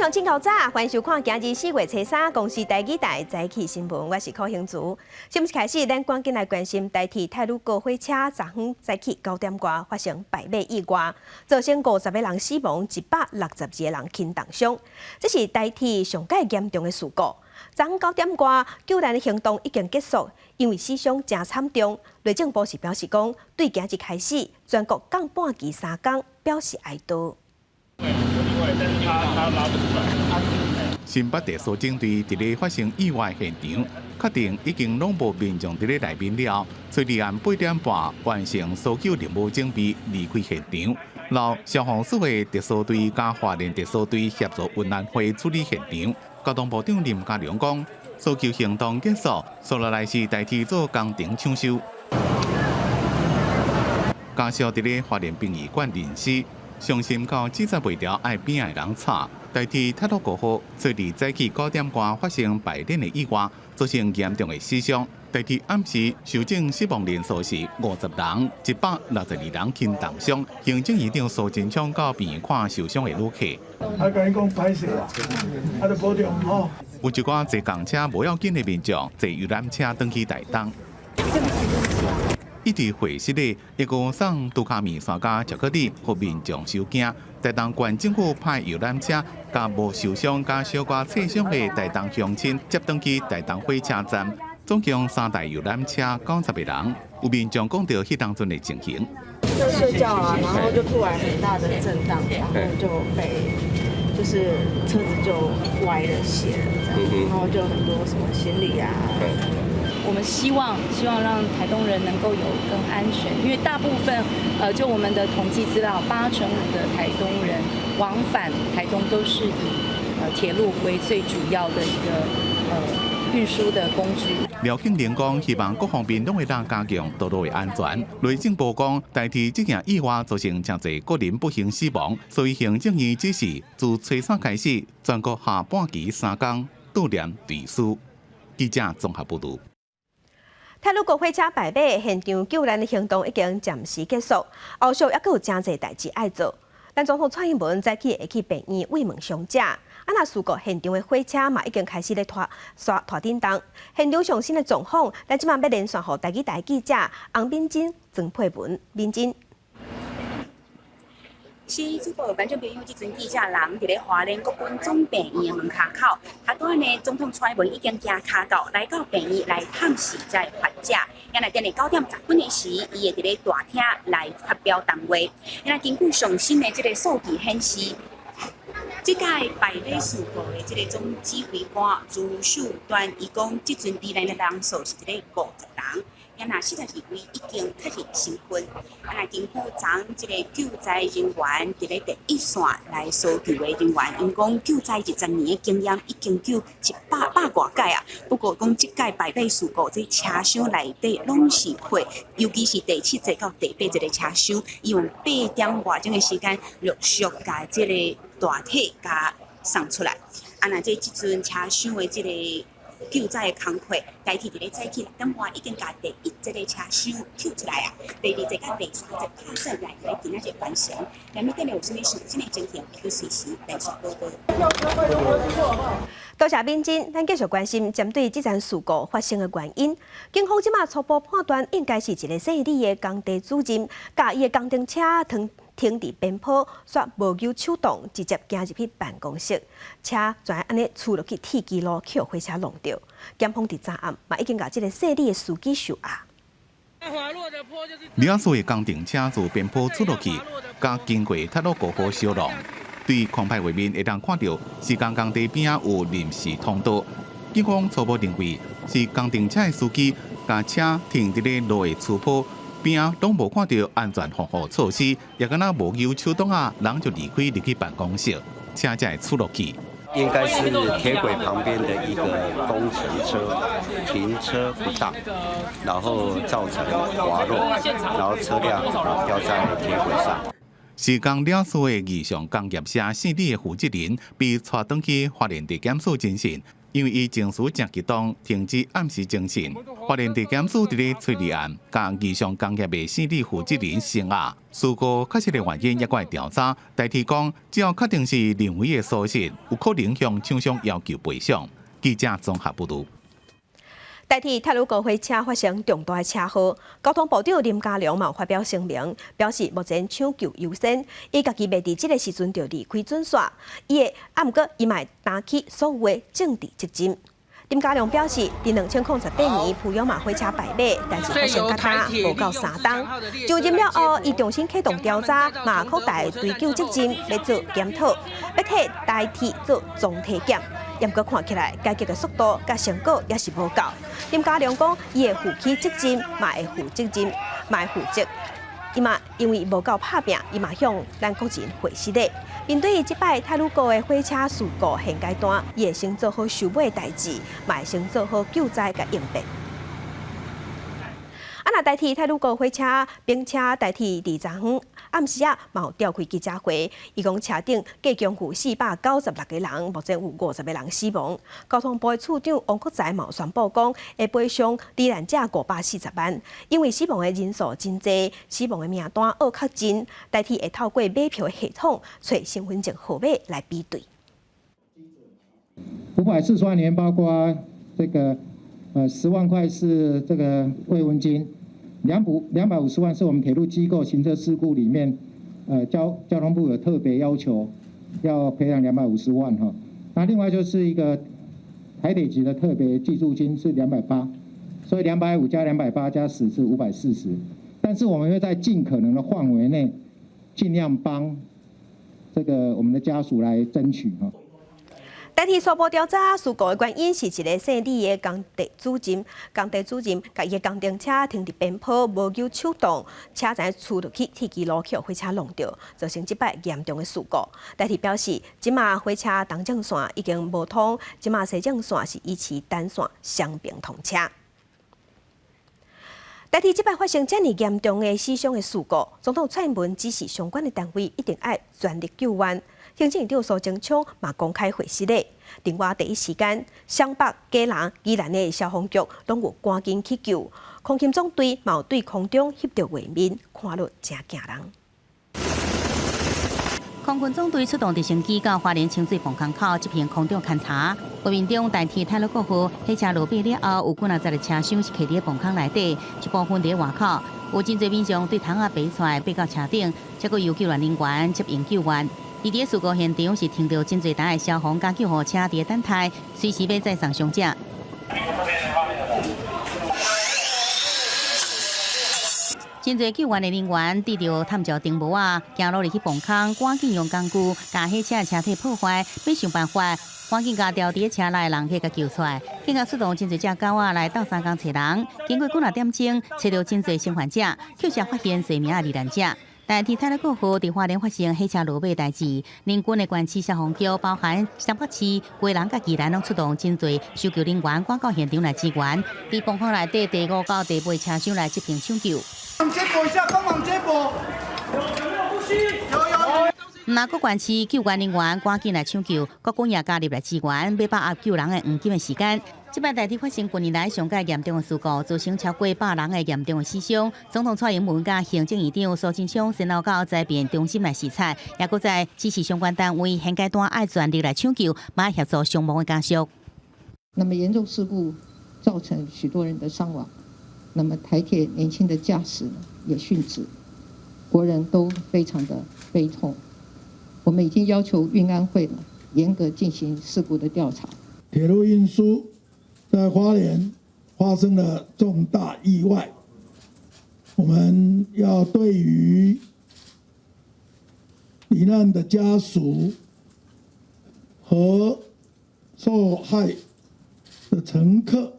朋友請較早，歡迎收看今日4月初3公視台語台早起新聞，我是柯興祖。新聞開始，咱趕緊來關心台鐵太魯閣火車昨昏早起9點外發生敗馬意外，造成50個人死亡，162個人輕重傷。這是台鐵上蓋嚴重的事故。昨昏9點外，救難的行動已經結束，因為死傷誠慘重。內政部是表示講，對今日開始，全國降半旗3工，表示哀悼。新北特搜警隊佇咧發生意外現場，確定已經攏無民眾佇咧內面了，所以按8點半完成搜救任務準備離開現場。然後消防署的特搜隊佮花蓮特搜隊協助運安會處理現場。交通部長林佳龍講，搜救行動結束，紲落來是代替做工程搶修。家屬佇咧花蓮殯儀館認屍。傷心到指責袂牢愛邊的人吵，台鐵太魯閣號昨日早起9點外發生敗輪的意外，造成嚴重的死傷。台鐵暗時修正死亡人數是50人，162人輕重傷。行政院長蘇貞昌到病院看受傷的旅客。啊，共伊講歹勢啦，啊，著保重吼。有一寡坐公車無要緊的民眾坐遊覽車轉去台東。一佇會室內，一個送杜卡麵線佮巧克力，予民眾收驚。台東縣政府派遊覽車，共無受傷佮小可擦傷的台東鄉親接轉去台東火車站。總共三台遊覽車，90個人。有民眾講著彼當陣的情形。在睡覺啊，然後就突然很大的震盪，然後就被就是車子就歪了斜了這樣，然後就很多什麼行李啊。我們希望讓台東人能夠有更安全，因為大部分，就我們的統計資料，85%的台東人往返台東都是以鐵路為最主要的一個運輸的工具。廖慶玲講，希望各方面攏會當加強道路的安全。內政部講，台鐵這件意外造成誠濟國人不幸死亡，所以行政院指示，自初三開始，全國下半旗三工悼念追思。記者綜合報導。太魯閣火車敗馬現場救難的行動已經暫時結束，後續猶閣有誠濟代誌愛做。咱總統蔡英文早起會去病院慰問傷者，啊若事故現場的火車嘛已經開始咧拖煞拖振動。現場上新的狀況，咱這馬欲連線予台語台記者洪敏珍、曾佩文、敏珍。是，這個觀眾朋友，這陣記者人佇咧花蓮國軍總病院的門跤口，啊，拄仔呢，總統蔡英文已經行跤到來到病院來探視這个患者。啊，若佇咧9點10分的時，伊會佇咧大廳來發表談話。啊，根據上新的這个數據顯示，這屆敗馬事故的這个總指揮官朱秀端，伊講，這陣罹難的人數是一个50人。啊，若42位已經確認身份。啊，若根據昨這个救災人員佇咧第一線來搜救的人員，𪜶講救災20年的經驗，已經救一百外擺啊。不過講這擺敗馬事故，這車廂內底攏是血，尤其是第七節到第八節的車廂，伊用8點外鐘的時間陸續共這个大體共送出來。啊，若這這陣車廂的這个救災的工課，台鐵佇咧早起6點外已經共第一節的車廂救出來啊，第二節佮第三節拍算來佇咧今仔日完成。那麼頂下有啥物上新的情形，會隨時連續報道。多謝敏珍，咱繼續關心針對這場事故發生的原因。警方這馬初步判斷，應該是一个姓李的工地主任，共伊的工程車停停佇邊坡，煞無搝手擋，直接行入去辦公室，車就按呢趨落去鐵支路，予火車挵著。檢方佇昨暗嘛已經共這个姓李的司機收押。李阿叔的工程車自邊坡趨落去，共經過太魯閣號相挵。對空拍畫面會當看著，施工工地邊仔有臨時通道。警方初步認為是工程車的司機共車停佇咧路的斜坡邊仔，攏無看著安全防護措施，也敢若無搝手擋仔，人就離開入去辦公室，車才會趨落去。應該是鐵軌旁邊的一個工程車停車不當，然後造成滑落，然後車輛掉在鐵軌上。施工了事的義上工業社姓李的負責人被帶轉去花蓮地檢署偵訊。因為伊情緒誠激動，停止暗時偵訊。花蓮地檢署佇咧催立案，共義上工業的姓李負責人聲押。事故確實的原因猶閣會調查，台鐵講只要確定是人為的疏失，有可能向廠商要求賠償。記者綜合報導。台鐵太魯閣火車發生重大車禍，交通部長林佳龍嘛發表聲明，表示目前搶救優先，伊家己袂佇這个時陣就離開準線，伊會啊，毋過伊嘛會擔起所有的政治責任。林佳龍表示，佇2018年埔養馬火車敗馬，但是發生較今無夠3冬。就任了後，伊重新啟動調查，嘛擴大追究責任，欲做檢討，欲替台鐵做總體檢。毋過看起來，改革的速度佮成果也是無夠。林佳龍講，伊會負起責任，嘛會負責任，嘛會負責。伊嘛因為無夠拍拚，伊嘛向咱國人回失禮。面對這擺太魯閣的火車事故，現階段伊會先做好收尾代誌，嘛會先做好救災佮應變。啊，若台鐵太魯閣火車兵車台鐵佇昨昏暗時仔，嘛有召開記者會，伊講車頂計共有496個人，目前有50個人死亡。交通部的處長王國材嘛宣布講，會賠償罹難者540萬，因為死亡的人數真濟，死亡的名單愛確認，台鐵會透過買票系統揣身份證號碼來比對。540萬元包括這個，10萬塊是這個慰問金。250萬是我們鐵路機構行車事故裡面，交通部有特別要求，要賠償兩百五十萬哈。那另外就是一個台鐵局的特別濟助金是280，所以250加280加10是540。但是我們會在盡可能的範圍內，盡量幫這個我們的家屬來爭取哈。台鐵初步調查事故的原因是一个姓李的工地主任，工地主任共伊的工程車停佇邊坡，無救手動，車才出落去鐵支路去予火車挵著，造成這擺嚴重的事故。台鐵表示，這馬火車東正線已經無通，這馬西正線是維持單線雙爿通車。台鐵這擺發生遮爾嚴重的死傷的事故，總統蔡英文指示相關的單位一定愛全力救援。行政院長蘇貞昌嘛公開回失禮。另外第一時間，雙北、基隆、宜蘭的消防局攏有趕緊去救，空勤總隊嘛有對空中翕著畫面，看落誠驚人。空軍總隊出動直升機到花蓮清水泵空口執行空中勘查，畫面中台鐵太魯閣號火車落馬了後，有幾若十个車廂是徛佇泵空內底，一部分佇外口，有真濟民眾對窗仔爬出來爬到車頂，才閣由救援人員執行救援。佇佇事故現場是聽著真濟台的消防佮救護車佇等待，隨時欲載送傷者。真濟救援的人員拄著探照燈帽仔，行路入去泵空，趕緊用工具共火車的車體破壞，欲想辦法趕緊共牢佇車內的人客共救出來。警察出動真濟隻狗仔來鬥相共揣人，經過幾若點鐘，揣著真濟生還者，確實發現濟名的罹難者。台鐵太魯閣號佇花蓮發生火車落馬代誌，鄰近的縣市消防局包含雙北市、基隆佮宜蘭攏出動真濟搜救人員，趕到現場來支援。佇泵空內底第五到第八車廂來執行搶救。接駁一下，幫忙接駁。有沒有呼吸？有有。毋各縣市救援人員趕緊來搶救，國軍也加入來支援，欲把握救人的黃金的時間。這擺台鐵發生近年來上蓋嚴重的事故，造成超過100人的嚴重的死傷。總統蔡英文佮行政院長蘇貞昌先後到災變中心來視察，也閣再指示相關單位現階段愛全力來搶救，嘛協助傷亡的家屬。那麼嚴重事故造成許多人的傷亡，那麼台鐵年輕的駕駛也殉職，國人都非常的悲痛。我們已經要求運安會了嚴格進行事故的調查。鐵路運輸在花蓮發生了重大意外，我們要對於罹難的家屬和受害的乘客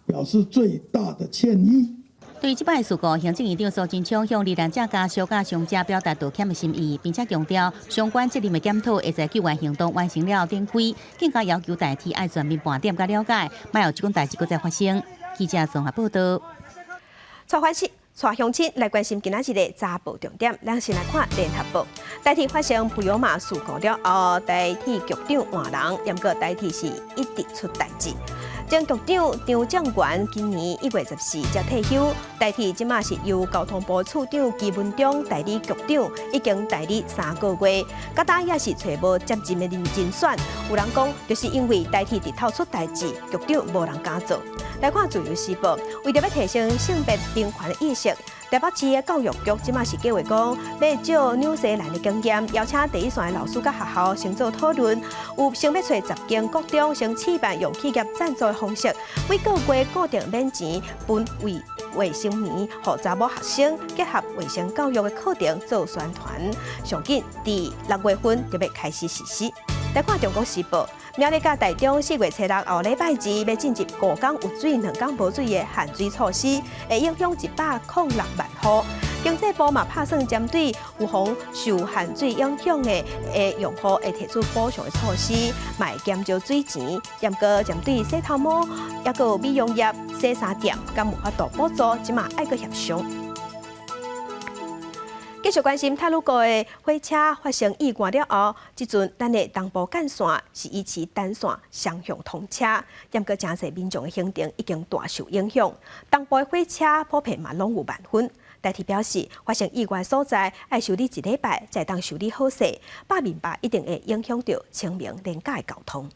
表示最大的歉意。對這擺事故，行政院長蘇貞昌向罹難者家屬佮傷者表達道歉的心意，並且強調相關責任的檢討會在救援行動完成了後展開，更加要求台鐵愛全面盤點佮了解，莫予這款代誌閣再發生。記者綜合報導。蔡環視。帶鄉親來關心今仔日的早報重點，咱先來看聯合報。台鐵發生普悠瑪事故了後，台鐵局長換人，毋過台鐵是一直出代誌。前局長張正源今年1月14才退休，台鐵這馬是由交通部次長祁文忠代理局長，已經代理3個月，佮今也是揣無接任的人選。有人講，就是因為台鐵日頭出代誌，局長無人敢做。來看《自由時報》，為著欲提升性別平權的意識，台北市的教育局這馬是計劃講，欲借紐西蘭的經驗，邀請第一線的老師佮學校先做討論，有先欲揣10間國中先試辦用企業贊助的方式，每個月固定免錢分衛生棉，予查某學生結合衛生教育的課程做宣傳，上緊佇6月份就欲開始實施。來看《中國時報》，苗栗佮台中4月初6後禮拜二欲進入5工有水、2工無水的限水措施，會影響106萬戶。經濟部嘛拍算針對有予受限水影響的用戶，會提出補償的措施，嘛會減少水錢。毋過針對洗頭毛，抑閣有美容業、洗衫店，敢有法度補助？這馬愛閣協商。繼續關心太魯閣的火車發生意外了後，這陣咱的東部幹線是維持單線雙向通車，毋過誠濟民眾的行程已經大受影響。東部的火車普遍嘛攏有慢分。台鐵表示，發生意外所在愛修理一禮拜，才會當修理好勢，罷免罷一定會影響著清明連假的交通。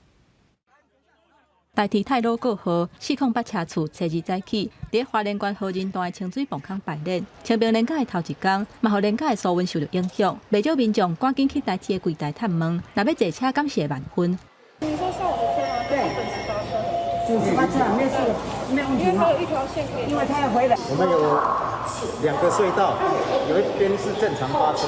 台鐵太魯閣號408車次，初二早起，佇花蓮縣河仁段的清水磅空敗裂。清明連假的頭一工，嘛予連假的疏運受著影響，袂少民眾趕緊去台鐵的櫃台探問，若欲坐車敢是會慢分。你說上午的車嗎？對，準時發車。準時發車沒事，沒問題。因為還有一條線可以。因為他要回來。我們有兩個隧道，有一邊是正常發車。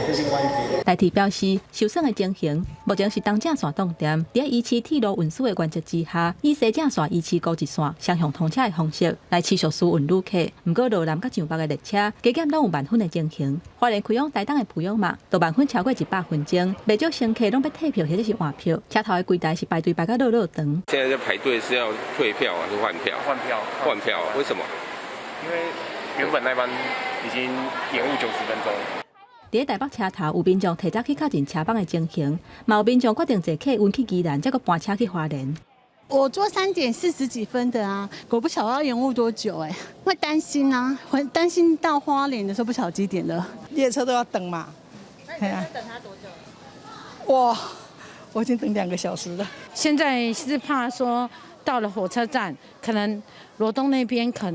是另外一邊。台鐵表示，受損的情形目前是東正線當店，佇維持鐵路運輸的原則之下，以西正線維持高一線雙向通車的方式來持續輸運旅客。毋過，羅南佮上北的列車加減攏有慢分的情形。花蓮開往台東的普悠瑪，都慢分超過100分鐘，袂少乘客攏欲退票或者是換票，車頭的櫃台是排隊排甲落落長。現在在排隊是要退票還是換票？換票。換票，為什麼？因為原本那班已經延誤90分鐘。佇台北車頭有民眾提早去確認車班的情形，嘛有民眾決定坐客運去宜蘭，再閣搬車去花蓮。我坐3點40幾分的啊，我不曉得要延誤多久哎，會擔心啊，會擔心到花蓮的時候不曉得幾點了。列車都要等嘛。那你等他多久？哇，我已經等2個小時了。現在是怕說到了火車站，可能羅東那邊可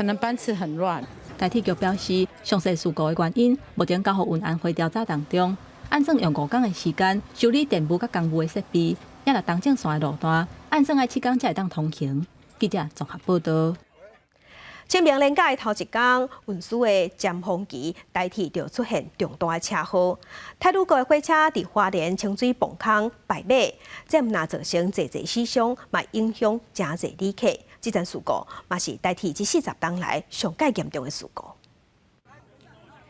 能班次很亂。台鐵局表示，詳細事故的原因目前交予運安會調查當中。按算用5工的時間修理電務佮工務的設備，也若東正線的路段，按算愛7工才會當通行。記者綜合報導。清明連假的頭一工，運輸的尖峰期，台鐵就出現重大的車禍。太魯閣的火車佇花蓮清水磅空敗馬，這毋但造成濟濟死傷，嘛影響誠濟旅客。這場事故嘛是台鐵這40冬來上蓋嚴重的事故。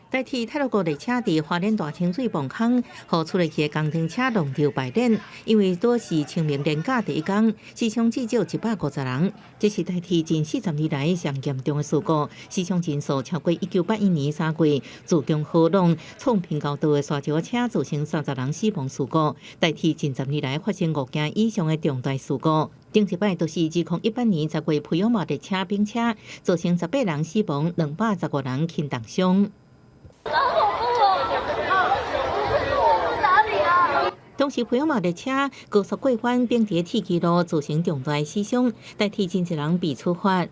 台鐵太魯閣列車佇花蓮大清水磅空，予出落去的工程車弄著敗裂。因為拄是清明連假第一工，死傷至少150人。這是台鐵近40年來上嚴重的事故，死傷人數超過1981年3月自強號挵創平交道的沙石車造成30人死亡事故。台鐵近10年來發生五件以上的重大事故。頂一擺就是2018年10月，普悠瑪列車冰車造成18人死亡，215人輕重傷。好恐怖哦！哪裡啊？當時普悠瑪列車高速過彎，並佇鐵支路造成重大死傷，台鐵真濟人被處罰。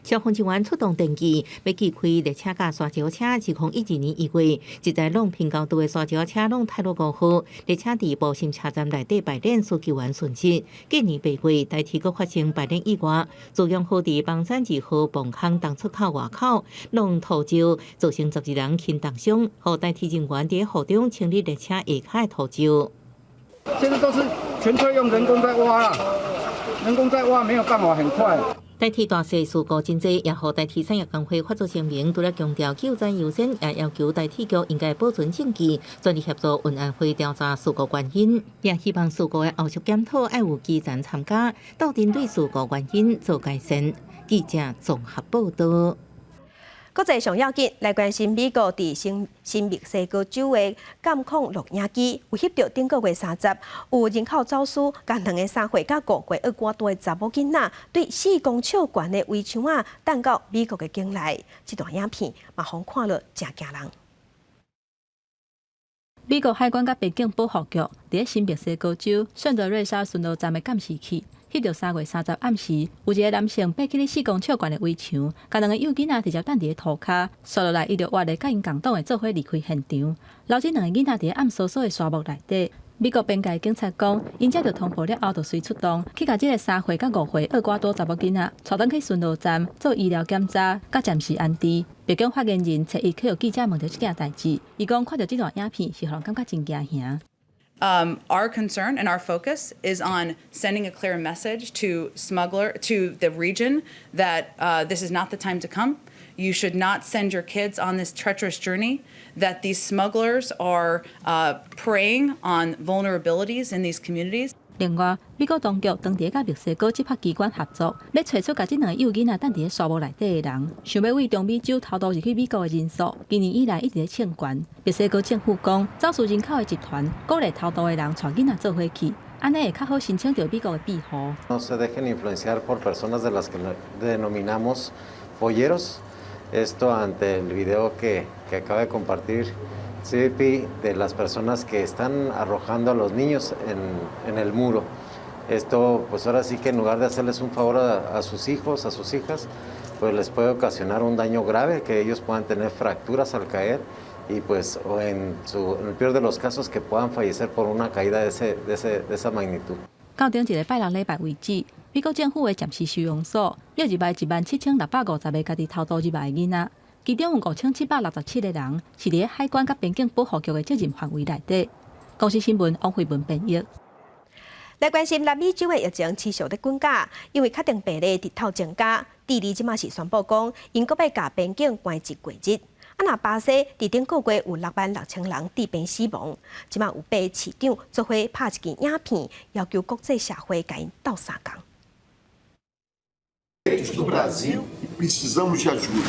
消防人員出動電鋸，欲鋸開列車佮沙石車。2012年1月，一台挵平交道的沙石車挵太魯閣號列車佇埔心車站內底敗裂，需救援殉職。隔年8月，台鐵閣發生敗裂意外，自強號佇枋山二號磅空東出口外口挵土石，造成12人輕重傷，予台鐵人員佇雨中清理列車下跤的土石。現在都是純粹用人工在挖啦，人工在挖沒有辦法很快。台鐵大細事故真濟，也予台鐵產業工會發出聲明，除了強調救災優先，也要求台鐵局應該保存證據，全力協助運安會調查事故原因，也希望事故的後續檢討愛有基層參加，鬥陣對事故原因做改善。記者綜合報道。國際上要緊來關心美國佇新新墨西哥州的監控錄影機，有翕著頂個月30有人口走私，共兩個3歲佮5歲厄瓜多的查某囡仔，對4公尺懸的圍牆仔擲到美國的境內。這段影片嘛，予看了誠驚人。美國海關佮邊境保護局佇咧新墨西哥州聖德瑞莎巡邏站的監視器，翕著3月30暗時，有一个男性爬起咧4公尺懸的圍牆，共兩个幼囡仔直接擲佇咧塗跤，紲落來伊就活咧佮𪜶仝黨的做伙離開現場，留這兩个囡仔佇咧暗嗖嗖的沙漠內底。美國邊界警察講，𪜶接著通報了後，就隨出動去共這个3歲佮5歲厄瓜多查某囡仔帶轉去巡邏站做醫療檢查，佮暫時安置。白宮發言人初一去予記者問著這件代誌，伊講看著這段影片是予人感覺真驚嚇。 Our concern and our focus is on sending a clear message to smuggler to the region that this is not the time to come. You should not send your kids on this treacherous journey. That these smugglers are preying on vulnerabilities in these communities. 另外，美國當局當地佮墨西哥執法機關合作，欲揣出共這兩个幼囡仔擲佇咧沙漠內底的人，想欲對中美洲偷渡入去美國的人數，今年以來一直咧衝懸。墨西哥政府講，走私人口的集團鼓勵偷渡的人帶囡仔做伙去，按呢會較好申請著美國的庇護。 No se dejen influenciar por personas de las que denominamos polleros. Esto ante el video que acaba de compartir CBP de las personas que están arrojando a los niños en el muro. Esto, pues ahora sí que en lugar de hacerles un favor a sus hijos, a sus hijas, pues les puede ocasionar un daño grave, que ellos puedan tener fracturas al caer y pues o en el peor de los casos que puedan fallecer por una caída de esa magnitud. 到頂一个拜六禮拜為止，美國政府的暫時收容所約入來17,650个家己偷渡入來的囡仔，其中有5767个人是佇咧海關佮邊境保護局的責任範圍內底。公視新聞王慧文編譯。來關心南美洲的疫情持續咧滾價，因為確診病例日頭增加，智利這馬是宣布講，𪜶閣欲共邊境關一過日。啊，若巴西佇頂個月有66,000人致病死亡，這馬有八个市長做伙拍一支影片，要求國際社會共𪜶鬥相共。 Do Brasil precisamos de ajuda.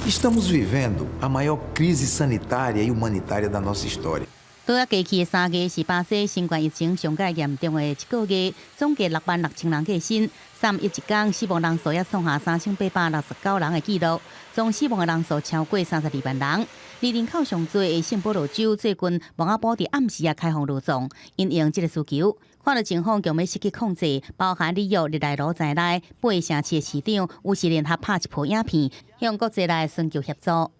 Estamos vivendo a maior crise sanitária e humanitária da nossa história. 拄仔過去的3月是巴西新冠疫情上蓋嚴重的一個月，總計66,000人過身，31一工死亡人數也創下3869人的紀錄，總死亡的人數超過32萬人。而人口上濟的聖保羅州最近莫阿波佇暗時也開放羅總，因應這个需求，看著情況強欲失去控制，包含里約熱內盧在內八个城市的市長有時聯合拍一部影片，向國際來尋求協助。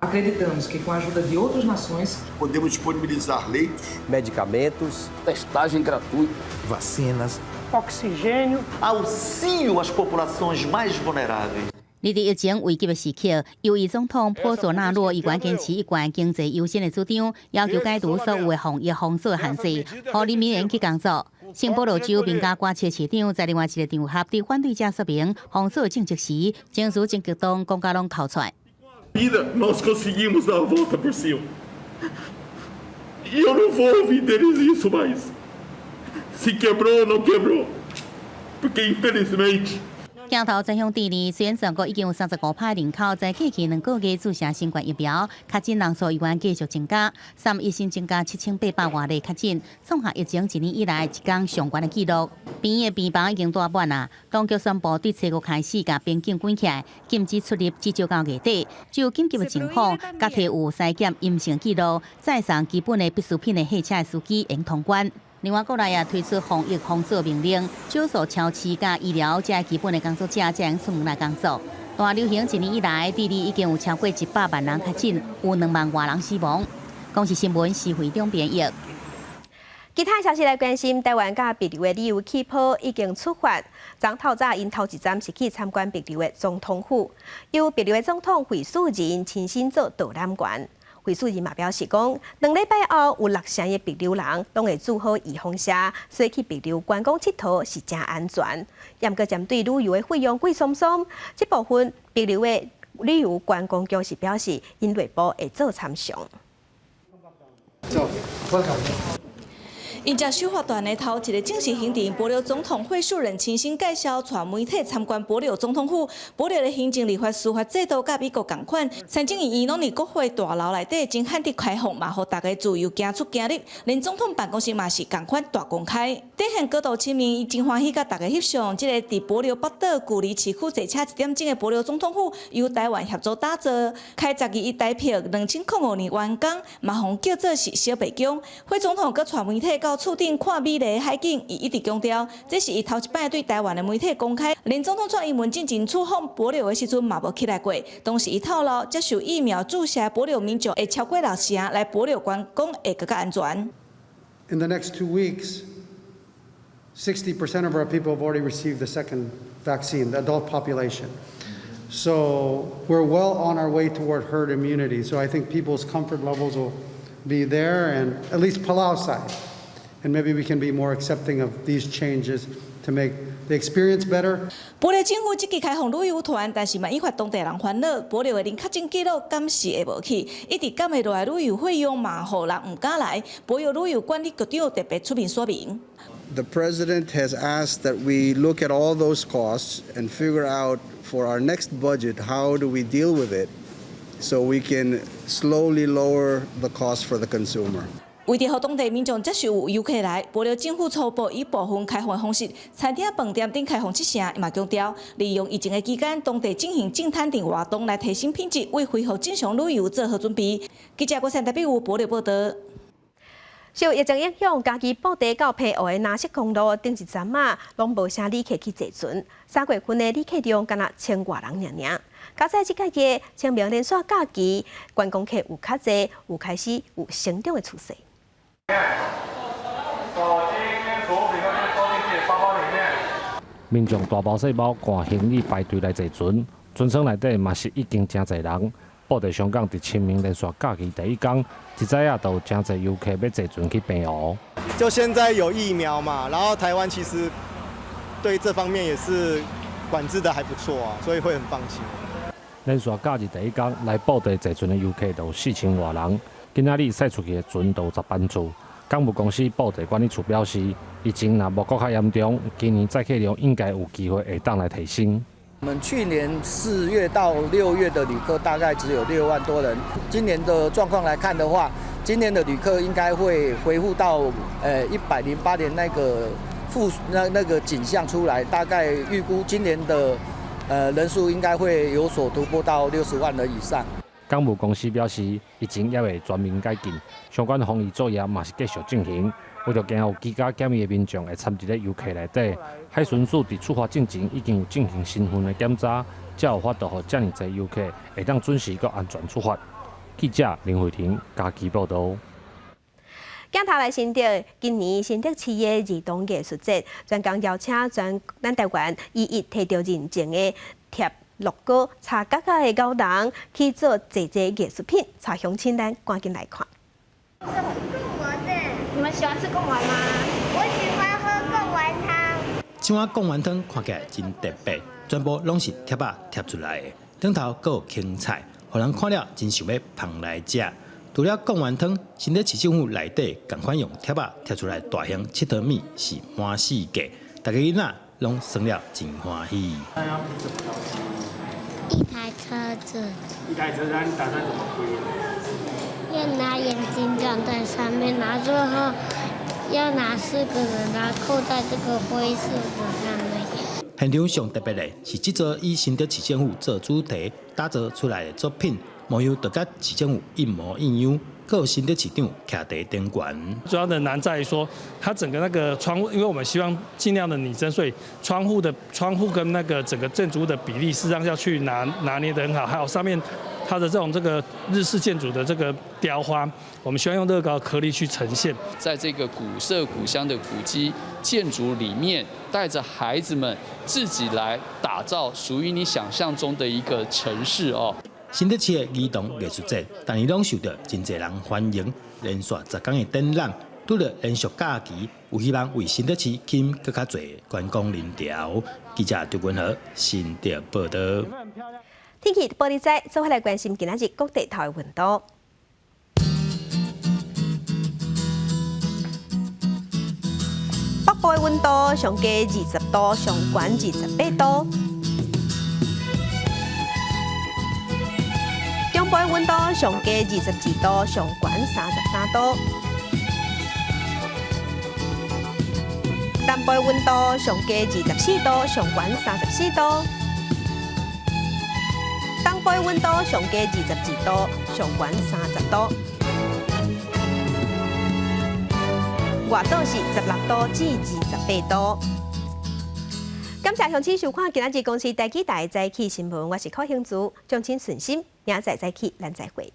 Acreditamos que com a ajuda de outras nações podemos disponibilizar leitos, medicamentos, testagem gratuita, vacinas, oxigênio, auxílio às populações mais vulneráveis. 佇疫情危急的時刻，由於總統波索納洛依然堅持一貫經濟優先的主張，要求解除所有的防疫封鎖限制，予人民會去工作。聖保羅州民間歌市市長在另外一个場合，佇反對者說明封鎖政策時，情緒真激動，講甲攏哭出來。 Vida, nós conseguimos dar a volta por cima. E eu não vou ouvir deles isso mais. Se quebrou ou não quebrou. Porque infelizmente. 鏡頭轉向智利，雖然全國已經有35%人口在過去2個月注射新冠疫苗，確診人數依然繼續增加，31新增加7800外例確診，創下疫情一年以來一工上懸的紀錄。病院的病房已經大滿啦，當局宣布對初五開始共邊境關起來，禁止出入，至少到月底。只有緊急的情況，佮提有篩檢陰性記錄，載送基本的必需品的貨車的司機會通關。另外，國內也推出防疫封鎖命令，少數超市佮醫療這基本的工作者才會出門來工作。大流行一年以來，智利已經有超過100萬人確診，有2萬外人死亡。公視新聞施惠中編譯。其他消息來關心，台灣佮帛琉的旅遊氣泡已經出發。昨透早𪜶頭一站是去參觀帛琉的總統府，由帛琉的總統惠恕仁親身做導覽員。惠恕仁嘛表示講，2禮拜後有6成的帛琉人攏會做好預防射，所以去帛琉觀光𨑨迌是誠安全。毋過針對旅遊的費用貴鬆鬆，這部分帛琉的旅遊觀光局是表示，𪜶內部會做參詳。𪜶食首發團的頭一个正式行程，帛琉總統惠恕仁親身介紹，帶媒體參觀帛琉總統府。帛琉的行政、立法、司法制度佮美國仝款，參眾議院攏佇國會大樓內底真罕得開放，嘛予大家自由行出行入。連總統辦公室嘛是仝款大公開。展現高度親民，伊真歡喜佮大家翕相。這个佇帛琉北島舊里市區坐車一點鐘的帛琉總統府，由台灣協助打造，開21台票，2005年完工，嘛予叫做是小白宮。惠總統閣帶媒體到厝頂看美麗的海景，伊一直強調，這是伊頭一擺對台灣的媒體公開。連總統蔡英文進前出訪帛琉的時陣嘛無起來過。當時伊透露，接受疫苗注射帛琉民眾會超過六成，來帛琉觀光會閣較安全。 In the next 2 weeks, 60% of our people have already received the second vaccine, the adult population. So we're well on our way toward herd immunity. So I think people's comfort levels will be there, and at least Palau side. And maybe we can be more accepting of these changes to make the experience better. 帛琉政府積極開放旅遊團，但是嘛引發當地人煩惱。帛琉的零確診記錄敢是會無去，一直減會落來旅遊費用嘛，予人毋敢來。帛琉旅遊管理局長特別出面說明。 The president has asked that we look at all those costs and figure out for our next budget how do we deal with it so we can slowly lower the cost for the consumer. 為著予當地民眾接受遊客來，帛琉政府初步以部分開放的方式，餐廳、飯店等開放七成，嘛強調利用疫情的期間，當地進行淨灘等活動來提升品質，為恢復正常旅遊做好準備。記者郭善代表有帛琉報道。受疫情影響，嘉義布袋到澎湖的藍色公路頂一陣仔，攏無啥旅客去坐船。3月份的旅客量干焦千外人爾爾。加載這個月清明連續假期，觀光客有較濟，有開始有成長的趨勢。手機跟毒品都收進去包包裡面。民眾大包細包攜行李排隊來坐船，船艙內底嘛是已經誠濟人。布袋商港佇清明連續假期第一工，一早仔就有誠濟遊客欲坐船去澎湖。就現在有疫苗嘛，然後台灣其實對這方面也是管制得還不錯啊，所以會很放心。連續假日第一工來布袋坐船的遊客就有4000外人，今仔日駛出去的船就有10班次。港務公司布袋管理處表示，疫情若無閣較嚴重，今年載客量應該有機會會當來提升。我們去年4月到6月的旅客大概只有6萬多人，今年的狀況來看的話，今年的旅客應該會恢復到108年那個復那個景象出來，大概預估今年的人數應該會有所突破到60萬人以上。港務公司表示，疫情猶未全面解禁，相關防疫作業嘛是繼續進行。為著驚有居家檢疫的民眾會摻佇咧遊客內底，海巡署佇出發進前已經有進行身份的檢查，才有法度予遮爾濟遊客會當準時閣安全出發。記者林慧婷嘉義報導。鏡頭來新竹，今年新竹市的兒童藝術節，專工邀請全咱台灣唯一提著認證的貼樂高插角仔的𠢕人去做濟濟藝術品，帶鄉親咱趕緊來看。你們喜歡吃貢丸嗎？我喜歡喝貢丸湯。這碗貢丸湯看起來真特別，全部攏是貼仔貼出來的，頂頭閣有芹菜，予人看了真想欲捧來食。除了貢丸湯，新竹市政府內底仝款用貼仔貼出來大型𨑨迌物是滿世界，逐个囡仔攏耍了真歡喜。一台車子。一台車子，你打算怎麼推？要拿眼鏡裝在上面，然後最後要拿四個人，然後扣在這個灰色的上面。現場上特別的是這座以新竹市政府做主題打造出來的作品，模樣就佮市政府一模一樣，閣有新竹市長徛佇頂懸。主要的難在於說，它整個那個窗戶，因為我們希望盡量的擬真，所以窗戶跟那個整個建築物的比例，事實上要去拿捏得很好，還有上面它的這種這個日式建築的這個雕花，我們希望用樂高顆粒去呈現。在這個古色古香的古蹟建築裡面，帶着孩子們自己來打造屬於你想象中的一個城市哦。新竹市的兒童藝術節，逐年攏受著真濟人歡迎，連續10工的展覽，拄著連續假期，有希望為新竹市吸引閣較濟觀光人潮。記者張文和新竹報導。天氣報你知，做伙來關心今仔日各地頭的溫度。部的溫度上低20度，上懸28度。中部的溫度上低22度，上懸33度。南部的溫度上低24度，上懸34度。東部的溫度上低22度，上懸30度。外島是16度至28度。感謝鄉親收看今仔日公視台語台早起新聞，我是柯興珠，敬請順心，明仔載早起咱再會。